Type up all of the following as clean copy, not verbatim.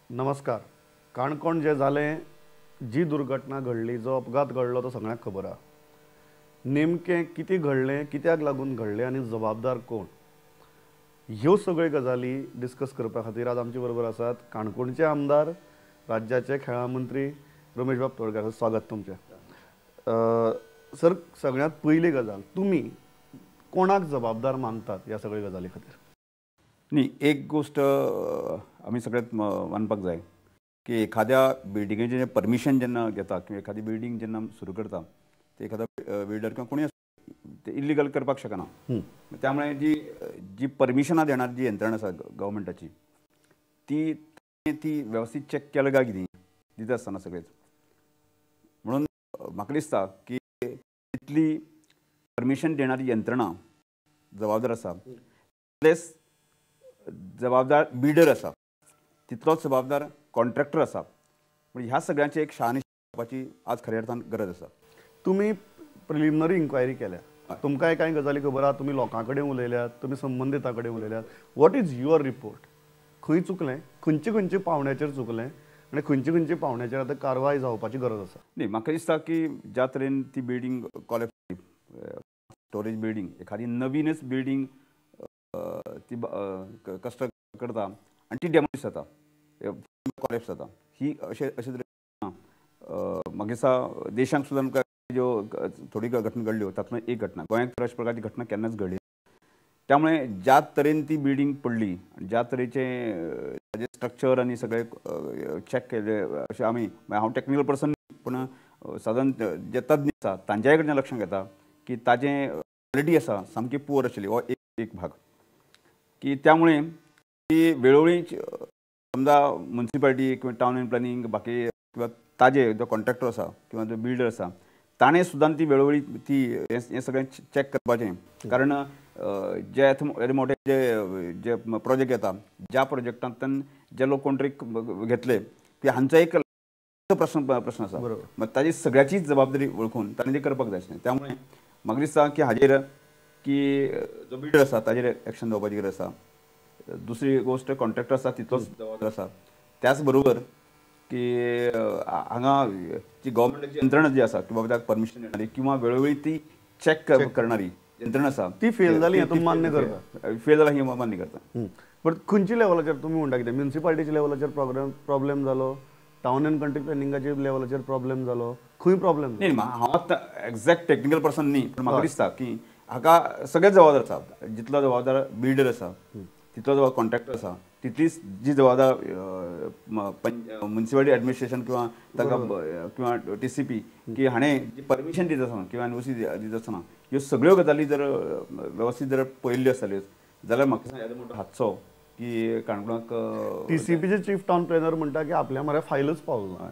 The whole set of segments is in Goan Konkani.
नमस्कार. काणकोण जें जालें, जी दुर्घटना घडली, जो अपघात घडलो तो सगळ्यांक खबर आसा. नेमकें कितें घडलें, कित्याक लागून घडलें आनी जबाबदार कोण, ह्यो सगळ्यो गजाली डिस्कस करपा खातीर आज आमचे बरोबर आसात काणकोणचे आमदार, राज्याचे खेळां मंत्री रमेशबाब तोडकार. स्वागत तुमचें. सर, सगळ्यांत पयली गजाल, तुमी कोणाक जबाबदार मानतात ह्या सगळ्या गजाली खातीर? न्ही, एक गोश्ट आमी सगळ्यात मानपाक जाय की एखाद्या बिल्डिंगेचें परमिशन जेन्ना घेता किंवा एखादी बिल्डींग जेन्ना सुरू करता, ते एखादा बिल्डर किंवा कोणूय ते इल्लिगल करपाक शकना. त्यामुळे जी जी परमिशनां देणार जी यंत्रणा आसा गव्हर्मेंटाची, ती ती वेवस्थीत चॅक केल्या काय कितें दिता आसतना सगळेच. म्हणून म्हाका दिसता की इतली परमिशन देणारी यंत्रणा जबाबदार आसा, तितलेच जबाबदार बिल्डर आसा, तितलोच जबाबदार कॉन्ट्रॅक्टर आसा. पूण ह्या सगळ्यांची एक शहानिशा करपाची आज खऱ्या अर्थान गरज आसा. तुमी प्रिलिमिनरी इन्क्वायरी केल्या, तुमकांय कांय गजाली खबर आहा, तुमी लोकां कडेन उलयल्यात, तुमी संबंदितां कडेन उलयल्यात. What is your report? खंय चुकलें, खंयचे खंयचे पावंड्याचेर चुकलें आनी खंयचे खंयचे पावंड्याचेर आतां कारवाय जावपाची गरज आसा? न्ही, म्हाका दिसता की ज्या तरेन ती बिल्डींग कॉलेप्स, स्टोरेज बिल्डींग, एखादी नवीनच बिल्डींग ती कन्स्ट्रक्ट करता आनी ती डॅमेज जाता, कॉलेप्स जाता, ही अशे अशे तरेन म्हाका दिसता देशांत सुद्दां आमकां ज्यो थोडी घटना घडल्यो तातूंत एक घटना गोंयांत तर अशा प्रकारची घटना केन्नाच घडली. त्यामुळे ज्या तरेन ती बिल्डींग पडली आनी ज्या तरेचें ताजें स्ट्रक्चर आनी सगळें चॅक केलें, अशें आमी, हांव टॅक्निकल पर्सन पूण सादारण जे तज्ञ आसा तांच्याय कडल्यान लक्षांत घेता की ताजें क्वॉलिटी आसा सामकी पुअर आशिल्ली. हो एक भाग की त्यामुळे ती वेळोवेळी समजा मुन्सिपालिटी किंवा टावन अँड प्लॅनिंग बाकी किंवा ताजे जो कॉन्ट्रॅक्टर आसा किंवा जो बिल्डर आसा ताणें सुद्दां ती वेळोवेळी ती हें सगळें चॅक करपाचें. कारण जे येदे मोठे जे जे प्रोजेक्ट येता, ज्या प्रोजेक्टांतल्यान जे लोक कोण तरी घेतले की हांचो एक प्रश्न प्रश्न आसा, मग ताजी सगळ्याचीच जबाबदारी वळखून ताणें तें करपाक जाय आशिल्लें. त्यामुळे म्हाका दिसता की हाजेर की जो बिल्डर आसा ताजेर एक्शन जावपाची गरज आसा. दुसरी गोश्ट, कॉन्ट्रॅक्टर आसा तितलोच जबाबदार आसा. त्याच बरोबर की हांगा जी गव्हर्मेंटाची यंत्रणा जी आसा की बाबा ताका परमिशन देणारी किंवा वेळोवेळी ती चॅक करणारी यंत्रणा आसा ती फेल जाली हें तुमी मान्य करता? फेल जाला हें मान्य करता. बट खंयच्या लेवलाचेर तुमी म्हणटा कितें, म्युनिसिपालिटीच्या लेवलाचेर प्रॉब्लेम जालो, टावन अँड कंट्री प्लॅनिंगाच्या लेवलाचेर प्रॉब्लेम जालो, खंय प्रॉब्लेम? न्ही, हांव आतां एग्जॅक्ट टॅक्निकल पर्सन न्ही, पूण म्हाका दिसता की हाका सगळे जबाबदार आसा. जितलो जबाबदार बिल्डर आसा तितलो जबाबदार कॉन्ट्रॅक्टर आसा, तितलीच जी जबाबदार मुन्सिपालिटी एडमिनिस्ट्रेशन किंवा ताका किंवा TCP की हाणें जी परमिशन दिता आसतना किंवा NOC दिता आसतना ह्यो सगळ्यो गजाली जर वेवस्थीत जर पळयल्ल्यो आसताल्यो जाल्यार म्हाका येदो मोठो हादसो की काणकोणाक. TCPचे चीफ टावन प्लॅनर म्हणटा की आपल्या मरे फायलच पावल ना.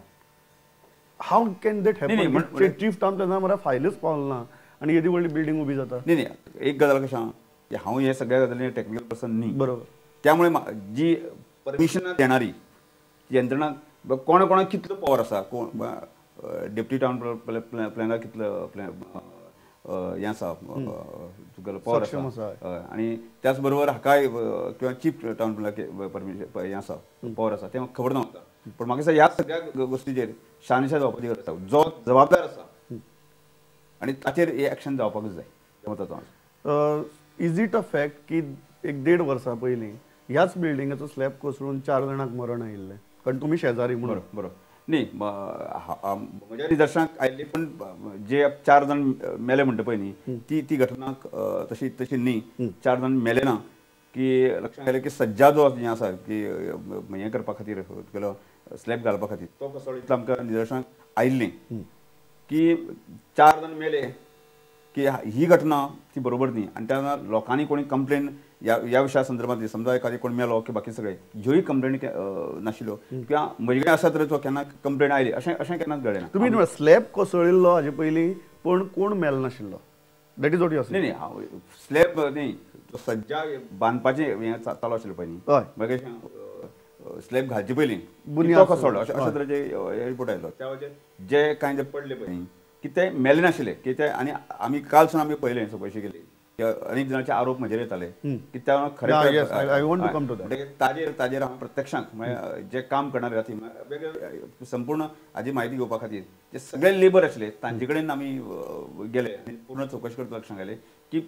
How can that happen? Chief town planner मरे फायलच पावल ना आनी येदी व्हडली बिल्डींग उबी जाता. न्ही न्ही, एक गजाल कशें आहा की हांव हे सगळ्या गजालींनी टॅक्निकल पर्सन न्ही, बरोबर. त्यामुळे जी परमिशनां देणारी यंत्रणा कोणा कोणाक कितलो पावर आसा, कोण डेप्टी टावन प्लॅनर कितलो हें आसा तुगेलो पावर आसा, आनी त्याच बरोबर हाकाय किंवा चीफ टावन प्लॅनर परमिशन हें आसा पावर आसा तें खबर ना म्हाका. पूण म्हाका दिसता ह्या सगळ्या गोश्टीचेर शहानिशा जावपाची गरज आसा. जो जबाबदार आसा आनी ताचेर हें एक्शन जावपाकूच जाय तें मताचो आसा. Is it a fact की एक 1.5 वर्सां पयलीं ह्याच बिल्डिंगेचो स्लॅब कोसळून 4 जाणांक मरण आयिल्लें, कारण तुमी शेजारी म्हणून? बरोबर. न्ही, म्हज्या निदर्शनाक आयिल्ली, पूण जे 4 जाण मेले म्हणटा पळय न्ही, ती ती घटना तशी तशी न्ही. 4 जाण मेले ना की लक्षांत आयलें की सज्जा जो हें आसा की हें करपा खातीर तुगेलो स्लॅब घालपा खातीर तो कोसळ्ळो इतलो आमकां निदर्शनाक आयिल्लें की 4 जाण मेले की ही घटना ती बरोबर न्ही. आनी त्या लोकांनी कोणी कंप्लेन ह्या ह्या विशया संदर्भात समजा एखादी कोण मेलो की बाकी सगळे ह्योय कंप्लेन नाशिल्ल्यो किंवा म्हजे कडेन आसा तरेचो केन्ना कंप्लेन आयली अशें अशें केन्नाच घडलें ना. तुमी स्लॅब कोसळिल्लो हाजे पयलीं पूण कोण मेल नाशिल्लो, that is what you? न्ही न्ही, स्लॅब न्ही, तो सज्जा बांदपाचें हें चालू आशिल्लें पळय न्ही, मागीर स्लॅब घालचे पयलीं तो कोसळ्ळो अशें अशे तरेचे रिपोर्ट आयलो. त्या वेळाचेर जे कांय जे पडले पळय न्ही की ते मेले नाशिल्ले की ते, आनी आमी कालसून आमी पळयलें चवकशी केली अनेक जाणांचे आरोप म्हजेर येताले की त्या खरें ताजेर ताजेर हांव प्रत्यक्षांत म्हळ्यार जे काम करणारे राती वेगळे संपूर्ण हाजी म्हायती घेवपा खातीर जे सगळे लेबर आसले तांचे कडेन आमी गेले आनी पूर्ण चवकशी करता लक्षांत आयलें की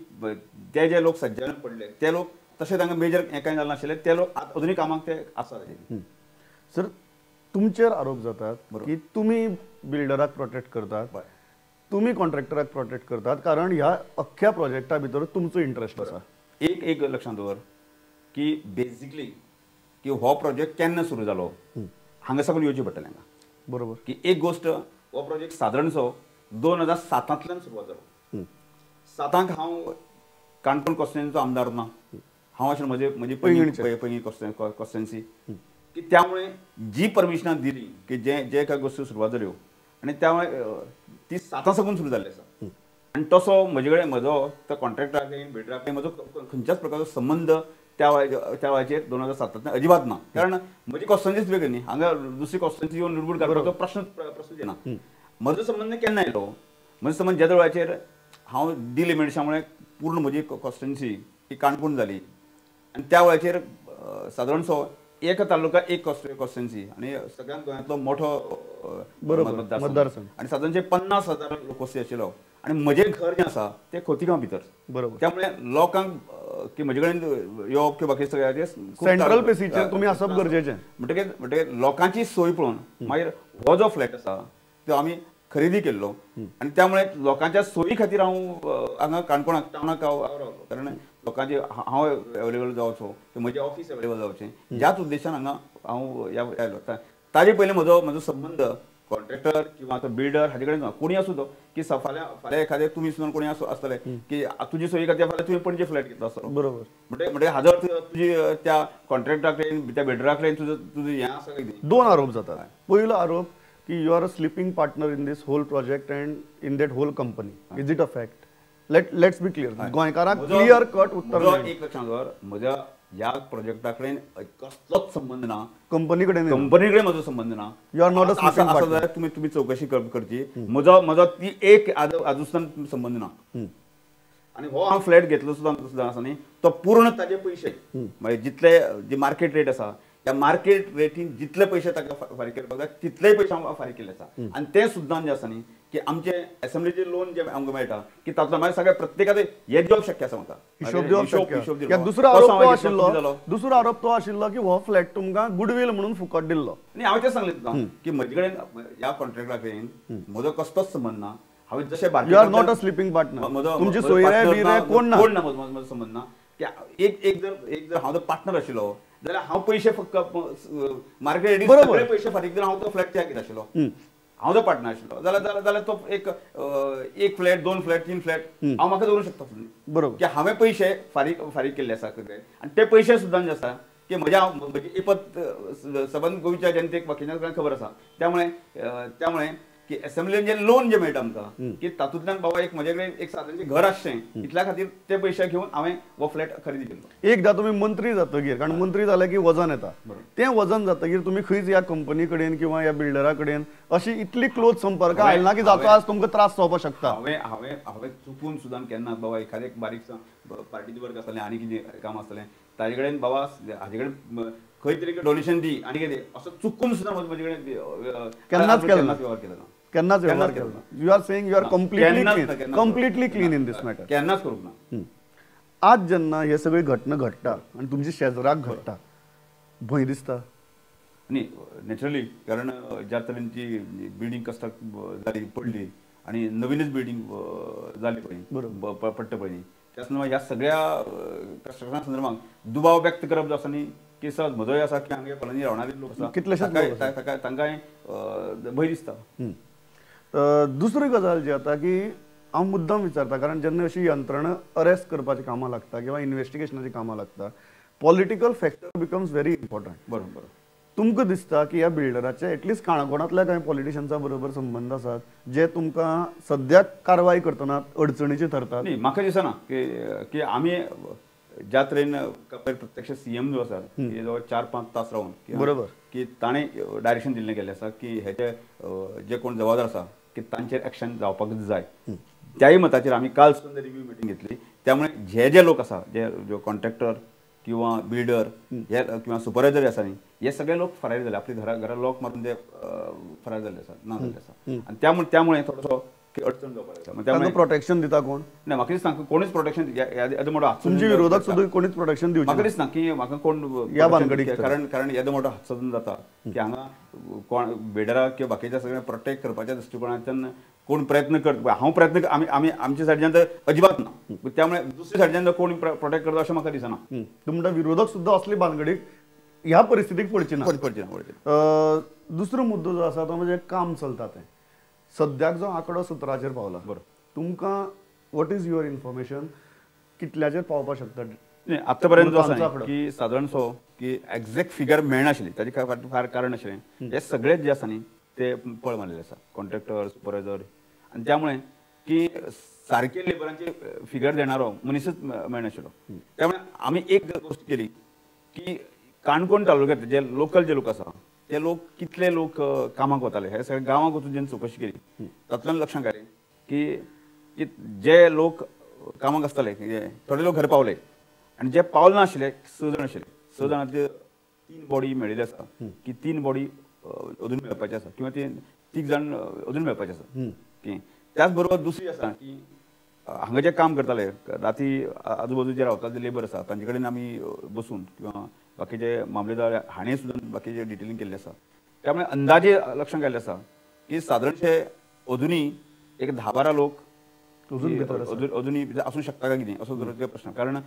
ते जे लोक सज्जान पडले ते लोक तशें तांकां मेजर हें कांय जालें नाशिल्लें, ते लोक अजुनूय कामाक ते आसात. सर तुमचेर आरोप जातात की तुमी बिल्डराक प्रोटेक्ट करतात, तुमी कॉन्ट्रॅक्टराक प्रोटेक्ट करतात, कारण ह्या अख्ख्या प्रोजेक्टा भितर तुमचो इंट्रस्ट आसा. एक एक लक्षांत दवर की बेजिकली की हो प्रोजेक्ट केन्ना सुरू जालो हांगा साकून येवचें पडटलें हांगा. बरोबर. की एक गोश्ट हो प्रोजेक्ट सादारणसो 2007 सुरवात जालो. 7 हांव काणकोण कॉन्स्टिट्युएन्सीचो आमदार ना, हांव आशिल्लो म्हजे म्हजी पैंगीण कॉन्स्टिट्युएन्सी की त्यामुळे जी परमिशनां दिली की जे जे काय गोश्टी सुरवात जाल्यो आनी त्यामुळे ती 7 साकून सुरू जाल्ली आसा. आनी तसो म्हजे कडेन म्हजो त्या कॉन्ट्रॅक्टरा कडेन बिल्डरा कडेन म्हजो खंयच्याच प्रकारचो संबंद त्या वेळाचेर 2007 अजिबात ना, कारण म्हजी कॉन्स्टिट्युएन्सीच वेगळी न्ही, हांगा दुसरी कॉन्स्टिट्युएन्सी येवन लुडबूड काडपाचो प्रश्न येना. म्हजो संबंद केन्ना आयलो, म्हजो संबंद ज्या वेळाचेर हांव डिलिमिटेशना पूर्ण म्हजी कॉन्स्टिट्युएन्सी ही काणकोण जाली आनी त्या वेळाचेर सादारणसो एक तालुका एक कॉन्स्टिट्युएन्सी आनी सगळ्यांत गोंयांतलो मोठो मतदारसंघ आनी सादारणशे 50,000 लोकवस्ती आशिल्लो आनी म्हजें घर जें आसा तें खोतिगांव भितर. बरोबर. त्यामुळे लोकांक की म्हजे कडेन येवप किंवा बाकी सगळ्याचेर सेंट्रल प्लेसीचेर तुमी आसप गरजेचें. म्हणटकीर लोकांची सोय पळोवन मागीर हो जो फ्लॅट आसा तो आमी खरेदी केल्लो आनी त्यामुळे लोकांच्या सोयी खातीर हांव हांगा काणकोणाक टावनाक हांव रावलो, कारण लोकांचे हांव एवेलेबल जावचो, म्हजें ऑफीस एवेलेबल जावचें ह्याच उद्देशान हांगा हांव आयलो. ताजे पयलीं म्हजो म्हजो संबंद कॉन्ट्रॅक्टर किंवा आतां बिल्डर हाजे कडेन कोणी आसूं तो की फाल्यां फाल्यां एखादें तुमी सुद्दां कोणी आसूं आसतलें की तुजी सोयी खातीर फाल्यां तुवें पणजे फ्लॅट घेतलो आसतलो. बरोबर. म्हणजे हाजो अर्थ तुजी त्या कॉन्ट्रॅक्टरा कडेन त्या बिल्डरा कडेन तुजो तुजो हें आसा कितें. दोन आरोप जातात. पयलो आरोप की you are a sleeping partner in this whole project and in that whole company. Is it a fact? Let's be clear. गोंयकारांक क्लियर कट उत्तर. एक लक्षांत दवर, म्हज्या ह्या प्रोजेक्टा कडेन कसलोच संबंद ना, कंपनी कडेन कंपनी कडेन म्हजो संबंद ना. You are not a sleeping partner. जाल्यार तुमी तुमी चवकशी करची, म्हजो म्हजो ती एक आजूसान संबंद ना. आनी हो हांव फ्लॅट घेतलो सुद्दां आसा न्ही तो पूर्ण ताजे पयशे म्हणजे जितले जी मार्केट रेट आसा त्या मार्केट रेटीन जितले पयशे ताका फारीक करपाक जाय तितलेय पयशे हांव फारीक केल्ले आसा. आनी ते सुद्दां जे आसा न्ही की आमचे एसेंब्लीचे लोन जे आमकां मेळटा की तातूंतल्यान मागीर सगळ्या प्रत्येकाचे हे दिवप शक्य आसा म्हाका, हिशोब दिवप शक्य. दुसरो आरोप तो आशिल्लो, दुसरो आरोप तो आशिल्लो की हो फ्लॅट तुमकां गुडवील म्हणून फुकट दिल्लो. आनी हांवें तें सांगलें तुका की म्हजे कडेन ह्या कॉन्ट्रॅक्टरा कडेन म्हजो कसलोच संबंद ना. हांवें जशें you are not a sleeping partner, तुमचे सोयरे बिरे कोण ना, कोण ना म्हजो संबंद ना. की एक एक जर हांव जर पार्टनर आशिल्लो जाल्यार हांव पयशे फक्त मार्केट रेटी सगळे पयशे फारीक करून हांव तो फ्लॅट तयार करता आशिल्लो. हांव जर पार्टनर आशिल्लो जाल्यार जाल्यार तो एक एक फ्लॅट, 2 फ्लॅट, 3 फ्लॅट हांव म्हाका दवरूंक शकता. बरोबर. की हांवें पयशे फारीक फारीक केल्ले आसा आनी ते पयशे सुद्दां जे आसा की म्हज्या म्हजी एकपत सबंद गोंयच्या जनतेक बाकीच्या खबर आसा. त्यामुळे त्यामुळे की एसेंब्लीन जे लोन जे मेळटा आमकां की तातूंतल्यान बाबा एक म्हजे कडेन एक सादारण घर आसचें इतल्या खातीर ते पयशे घेवन हांवें हो फ्लॅट खरेदी केलो. एकदां तुमी मंत्री जातकीर, कारण मंत्री जाले की वजन येता, तें वजन जातकीर तुमी खंयच ह्या कंपनी कडेन किंवा ह्या बिल्डरा कडेन अशी इतली क्लोज संपर्क आयला ना की जाचो आज तुमकां त्रास जावपाक शकता. हांवें हांवें हांवें चुकून सुद्दां केन्ना बाबा एखादें बारीक पार्टीचें वर्क आसतलें आनी कितें काम आसतलें ताजे कडेन बाबा हाजे कडेन खंय तरी डोनेशन दी आनी कितें असो चुकून सुद्दां म्हजे कडेन केन्नाच व्यवहार केलो ना. केन्नाच व्यवहार केलो ना. You are saying you are completely clean, completely clean in this matter. केन्नाच करूंक ना. आज जेन्ना हे सगळी घटना घडटा आनी तुमच्या शेजराक घडटा, भंय दिसता न्ही नॅचरली, कारण ज्या तरेन ती बिल्डींग कस्ट्रक्ट जाली पडली आनी नवीनच बिल्डींग जाली पळय पडटा पळय न्ही, त्या संदर्भात ह्या सगळ्या कन्स्ट्रक्शना संदर्भात दुबाव व्यक्त करप जो आसा न्ही की सहज म्हजोय आसा की हांगा कॉलनी रावणारे लोक आसा कितलेशेच तांकां तांकांय भंय दिसता. दुसरी गजाल जी आता की हांव मुद्दाम विचारता, कारण जेन्ना अशी यंत्रणा अरेस्ट करपाची कामां लागता किंवा इन्वेस्टिगेशनाची कामां लागता, political factor becomes very important. बरोबर. तुमकां दिसता की ह्या बिल्डराचे एटलिस्ट काणकोणांतल्या कांय पॉलिटिशन्सां बरोबर संबंद आसात जे तुमकां सद्याक कारवाय करतना अडचणीचे थरतात? न्ही, म्हाका दिसना की आमी ज्या तरेन प्रत्यक्ष सीएम जो आसा जवळ 4-5 तास रावन, बरोबर, की ताणें डायरेक्शन दिल्लें गेल्लें आसा की हेजे जे कोण जबाबदार आसा की तांचेर एक्शन जावपाकच जाय. त्याय मताचेर आमी काल सुद्दां रिव्यू मिटींग घेतली, त्यामुळे जे जे लोक आसा जे जो कॉन्ट्रॅक्टर किंवा बिल्डर हे किंवा सुपरवायझर आसा न्ही हे सगळे लोक फरार जाले, आपली घरा घरा लॉक मारून ते फरार जाल्ले आसा, ना जाल्ले आसा. आनी त्यामुळे थोडोसो अडचण जावपाक लागता. त्यामुळे प्रोटेक्शन दिता कोण ना म्हाका दिसना कोणीच प्रोटेक्शन येदो मोठो हादसो तुमचे विरोधक सुद्दां कोणीच प्रोटेक्शन दिवचें म्हाका दिसना की म्हाका कोण ह्या भानगडीक, कारण कारण येदो मोठो हादसो जाता की हांगा कोण बिल्डराक किंवा बाकीच्या सगळ्यांक प्रोटेक्ट करपाच्या दृश्टिकोनांतल्यान कोण प्रयत्न करता. हांव प्रयत्न आमी आमी आमच्या सायडच्यान तर अजिबात ना, त्यामुळे दुसऱ्या सायडच्यान कोण प्रोटेक्ट करता अशें म्हाका दिसना. तुमच्या विरोधक सुद्दां असली भानगडीक ह्या परिस्थितीक पडची ना, पडची ना. दुसरो मुद्दो जो आसा तो म्हणजे काम चलता तें सद्याक जो आंकडो 17चेर पावला, बरोबर, तुमकां what is your information कितल्याचेर पावपाक शकता? न्ही आतां पर्यंत जो आसा की सादारणसो की एग्जॅक्ट फिगर मेळनाशिल्ली, ताजे फार कारण आशिल्लें हे सगळे जे आसा न्ही ते पळ मारलेले आसा, कॉन्ट्रॅक्टर सुपरवायझर, आनी त्यामुळे की सारके लेबरांचे फिगर देणारो मनीसच मेळनाशिल्लो. त्यामुळे आमी एक गोश्ट केली की काणकोण तालुक्यांत जे लोकल जे लोक आसा ते लोक कितले लोक कामाक वताले हे सगळे गांवाक वचून जेन्ना चवकशी केली तातूंतल्यान लक्षांत आयलें की जे लोक कामाक आसताले थोडे लोक घर पावले आनी जे पावले नाशिल्ले 6 जाण आशिल्ले, 6 जाणांतले 3 बॉडी मेळिल्ली आसा की 3 बॉडी अजून मेळपाची आसा किंवा ते 3 जाण अजून मेळपाचे आसा. की त्याच बरोबर दुसरी आसा की हांगा जे काम करताले राती आजूबाजू जे रावताले जे लेबर आसा तांचे कडेन आमी बसून किंवा बाकीचे मामलेदार हाणें सुद्दां बाकीचे डिटेलिंग केल्लें आसा. त्यामुळे अंदाजे लक्षांत आयिल्लें आसा की सादारणशे अजुनूय एक 10-12 लोक अजुनूय आसूं शकता काय कितें असो जर प्रश्न, कारण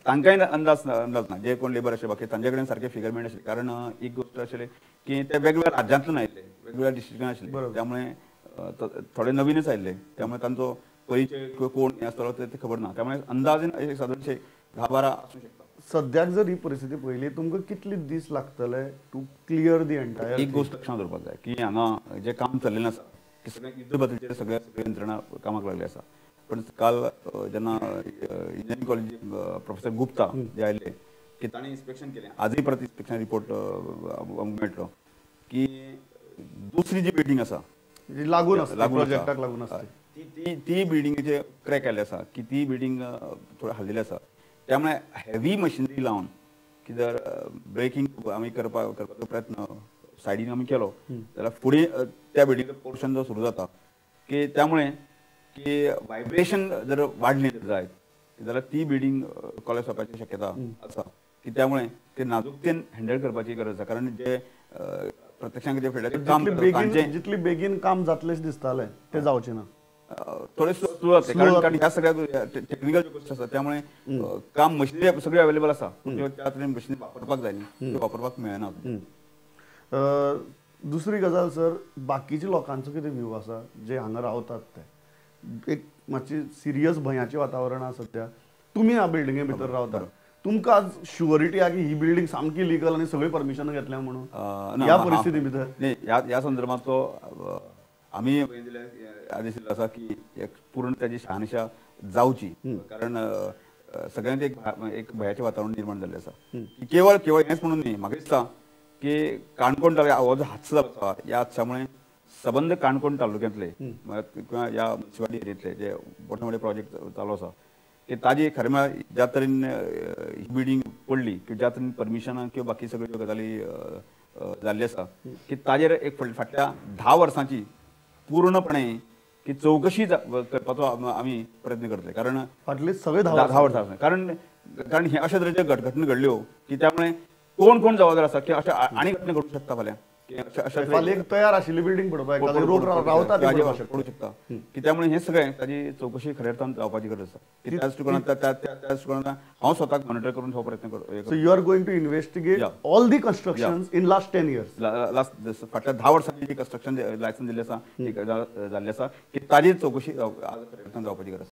तांकांय अंदाज ना जे कोण लेबर आशिल्ले बाकी तांचे कडेन सारके फिगर मेळनाशिल्ले. कारण एक गोश्ट आशिल्ली की ते वेगवेगळ्या राज्यांतल्यान आयिल्ले, वेगवेगळ्या डिस्ट्रिक्टान आशिल्ले, त्यामुळे थोडे नवीनच आयिल्ले, त्यामुळे तांचो परिचय किंवा कोण हें आसतलो ते खबर ना, त्यामुळे अंदाजेन एक सादारणशे 10-12 आसूं शकता. सद्याक जर ही परिस्थिती पळयली तुमकां कितले दीस लागतले टू क्लियर the entire? एक गोश्ट लक्षांत दवरपाक जाय की हांगा जें काम चल्लेलें आसा की सगळें युद्ध सगळ्या यंत्रणा कामाक लागली आसा. पण काल जेन्ना इंजिनियरींग कॉलेज प्रोफेसर गुप्ता जे आयले की ताणें इन्स्पेक्शन केलें, आजूय परत इन्स्पेक्शन रिपोर्ट आमकां मेळटलो की दुसरी जी बिल्डींग आसा लागून आसा प्रोजेक्टाक लागून आसा ती ती बिल्डिंगेचे क्रॅक आयिल्ले आसा की ती बिल्डींग थोडी हाल्लेली आसा. त्यामुळे हेवी मशिनरी लावन की जर ब्रेकिंग आमी करपाचो प्रयत्न सायडीन आमी केलो जाल्यार फुडें त्या बिल्डिंगचो पोर्शन जो सुरू जाता की त्यामुळे की वायब्रेशन जर वाडलें जायत जाल्यार ती बिल्डींग कॉलेप्स जावपाची शक्यता आसा की त्यामुळे ते नाजूकतेन हँडल करपाची गरज आसा. कारण जे प्रत्यक्षांत जे फिल्डाचेर काम करता जितली बेगीन काम जातलें दिसतालें तें जावचें ना, थोडे स्लो जातलें. कारण ह्या सगळ्या टेक्निकल ज्यो गोश्टी आसा त्यामुळे काम मशिनरी सगळी अवेलेबल आसा, पूण त्या तरेन मशिनरी वापरपाक जाय न्ही, त्यो वापरपाक मेळना. दुसरी गजाल सर, बाकीच्या लोकांचो कितें व्यू आसा जे हांगा रावतात ते एक मातशी सिरियस भंयाचें वातावरण आसा सद्या. तुमी ह्या बिल्डिंगे भितर रावतात, तुमकां आज शुअरिटी आहा की ही बिल्डींग सामकी लिगल आनी सगळी परमिशनां घेतल्या म्हणून ह्या परिस्थिती भितर? न्ही, ह्या संदर्भांतलो आमी आदेश दिल्लो आसा की एक पूर्ण ताजी शहानिशा जावची, कारण सगळ्यांत एक भंयाचें वातावरण निर्माण जाल्लें आसा. केवळ केवळ हेंच म्हणून न्ही, म्हाका दिसता की काणकोण तालुक्या हो जो हादसो जालो आसा ह्या हादस्या मुळे सबंद काणकोण तालुक्यांतले किंवा ह्या मुन्सिपालिटी एरियेंतले जे मोठे मोठे प्रोजेक्ट चालू आसा की ताजी खरें म्हळ्यार ज्या तरेन ही बिल्डींग पडली किंवा ज्या तरेन परमिशनां किंवा बाकी सगळ्यो गजाली जाल्ल्यो आसा की ताजेर एक फाटल्या 10 वर्सांची पूर्णपणे की चवकशी करपाचो आमी प्रयत्न करतले. कारण फाटले सगळे 10 वर्सां, कारण कारण हे अशा तरेच्यो घटना घडल्यो की त्यामुळे कोण कोण जबाबदार आसा की अशा आनी घटना घडूंक शकता फाल्यां, फाल्यां तयार आशिल्ली बिल्डींग पडोवपाक पडूंक शकता की त्यामुळे हे सगळें ताजी चवकशी खऱ्या अर्थान जावपाची गरज आसा. की त्या दृश्टिकोनांत त्या दृश्टिकोनांत हांव स्वताक मॉनिटर करून हो प्रयत्न करतो. So you are going to investigate all the constructions in last 10 years? Last फाटल्या 10 वर्सांनी जी कन्स्ट्रक्शन लायसन्स दिल्लें आसा जाल्लें आसा की ताजी चवकशी आज खऱ्या अर्थान जावपाची गरज आसा.